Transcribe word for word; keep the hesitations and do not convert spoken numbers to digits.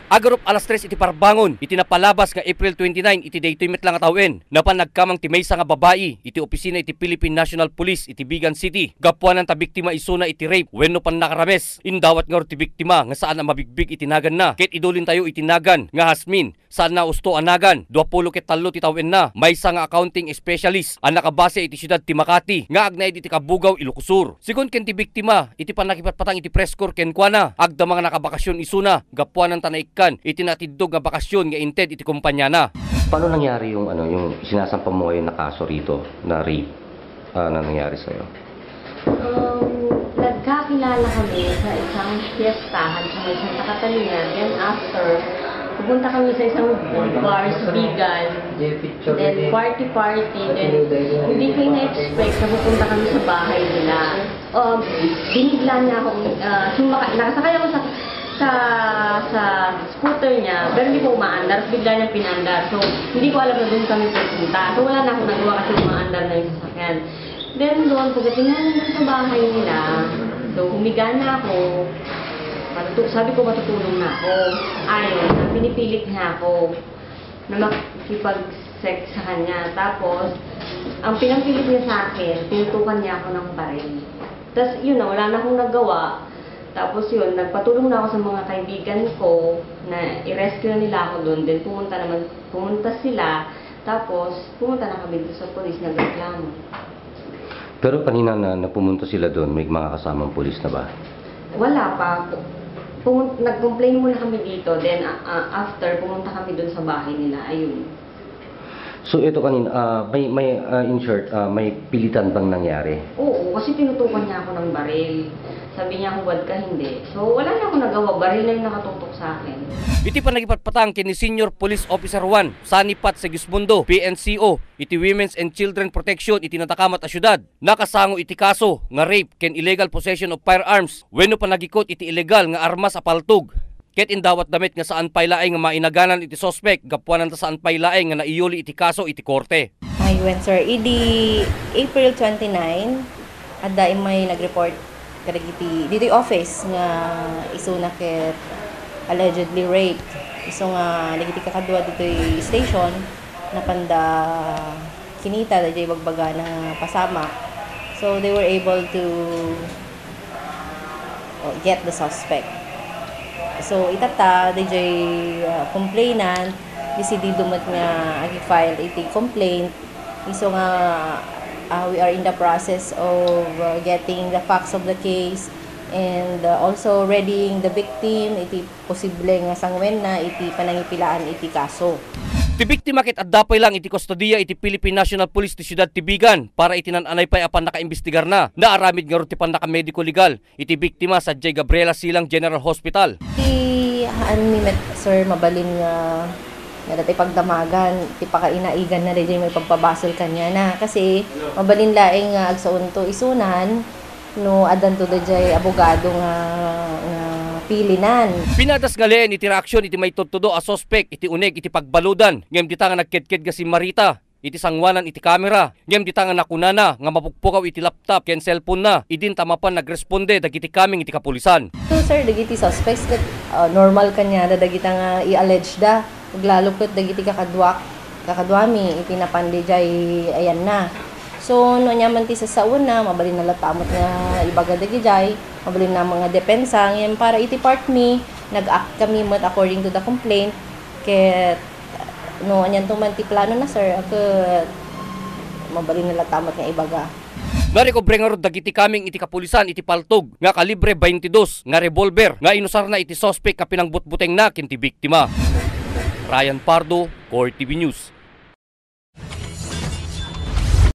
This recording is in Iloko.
Agarup alas tres iti parbangon iti napalabas nga April twenty-nine iti daytoy met la nga tawen, napan nagkamang ti maysa nga babai iti opisina iti Philippine National Police iti Vigan City. Gapuanan ta biktima isuna iti rape wenno pannakarames. Indawat ngarud ti biktima nga saan a mabigbig iti naganna ket idulintayo iti nagan nga Hasmin. Saan a usto a nagan, duapulo ket tallo ti tawenna, maysa nga accounting specialist a nakabase iti siudad ti Makati nga agnaed iti Cabugao, Ilocos Sur. Segun ken ti biktima, iti pannakipatpatang iti press corps kenkuana, agdama nga nakabakasyon isuna, gapuanan ta naikkan iti natiddog nga bakasyon nga inted iti kompanyana. Paano nangyari yung, ano, yung sinasampa mo ngayon na kaso rito, na rape? Ah, ano nangyari sa'yo? Um, nagkakilala kami sa isang fiestahan sa may Santa Catalina. Then after, pupunta kami sa isang bar sa Vigan. Then party-party. Then hindi ko na-expect na pupunta kami sa bahay nila. Um, binigla niya akong, ah, sumaka-, nakasakay ako sa, sa, sa scooter niya, pero hindi ko umaandar, bigla niyang pinaandar. So, hindi ko alam na doon kami pupunta. So, wala na akong nagawa kasi umaandar na yung sasakyan. Then doon, pagdating namin sa bahay nila, so humiga na ako. Matutu-, sabi ko, "Matutulog na ako." Ayun, na pinipilit niya ako na makipag-sex sa kanya. Tapos, ang pinangpilit niya sa akin, tinutukan niya ako ng baril. Tas yun na, wala na akong nagawa. Tapos yun, nagpatulong na ako sa mga kaibigan ko na i-rescue na nila ako doon. Then pumunta naman, pumunta sila. Tapos pumunta na kami doon sa pulis, nagreklamo. Pero kanina na, na pumunta sila doon, may mga kasamang pulis na ba? Wala pa. Pu-, pumun-, nag-complain muna kami dito. Then, ah, ah, after, pumunta kami doon sa bahay nila. Ayun. So, ito kanina, ah, may, may, ah, in short, ah, may pilitan bang nangyari? Oo, kasi tinutukan niya ako ng baril. Sabi niya, "Hubad ka, hindi." So, wala na akong nagawa. Baril na yung nakatutok sa akin. Iti pannakipatpatang ken ni Senior Police Officer one, Sunny Pat Segismundo, P N C O, iti Women's and Children Protection iti nadakamat a siudad, nakasango iti kaso nga rape ken illegal possession of firearms wenno panagikut iti illegal nga armas a paltog. Ket indawatda met nga saan pay laeng nga mainaganan iti suspek gapuanan ta saan pay laeng nga naiyuli iti kaso iti korte. Aywen, sir. Idi April twenty-nine, adda immay nag-report kadagiti, ditoy office nga isuna ket allegedly raped. Isu nga dagiti kakadua ditoy station, napanda kinita daydiay bagbagana nga pasamak. So, they were able to uh, get the suspect. So, itatta, daydiay, uh, complainant, desidido met nga agi-file iti complaint. Isu nga, uh, we are in the process of, uh, getting the facts of the case and, uh, also readying the victim iti posible nga sangwenna iti panangipilaan iti kaso. Ti biktima ket adda pay lang iti kustodiya iti Philippine National Police ti siudad ti Vigan para iti naan-anay pay a pannakaimbestigarna. Naaramid ngarud ti pannakamediko legal iti biktima sadiay Gabriela Silang General Hospital. Ti haanmi met, sir, mabalin nga, nga dati pagdamagan, ti pakainaiganna daydiay maipagpabasol kaniana. Kasi mabalin laeng nga agsaonto isunan, no, addanto daydiay abogado nga, nga pilinan. Pinadas nga leen iti reaksion iti maitudtudo a suspek iti uneg iti pagbaludan, ngem dita nga nagkedked nga simmarita iti sanguanan iti kamera, ngem dita nga nakunana nga mapukpukaw iti laptop ken cellphone-na, idinta mapan nagresponde dagiti kameng iti kapulisan. So, sir, dagiti suspects ket, uh, normal kaniada dagita nga i-allege da. Aglalo ket dagiti kakaduak, kakaduami iti napan daydiay ayanna. So, no aniaman ti sassaona, mabalinna latta met nga ibaga dagijay, mabalinna nga depensa, ngem para iti part mi, nag-act kami met according to the complaint, ket no anianto man ti planona, sir, ket mabalinna latta met nga ibaga. Narekobre ngarud dagiti kameng iti kapulisan iti paltog nga kalibre twenty-two nga revolver nga inusarna iti suspek nga pinangbutbutengna ken ti biktima. Ryan Pardo, Core T V News.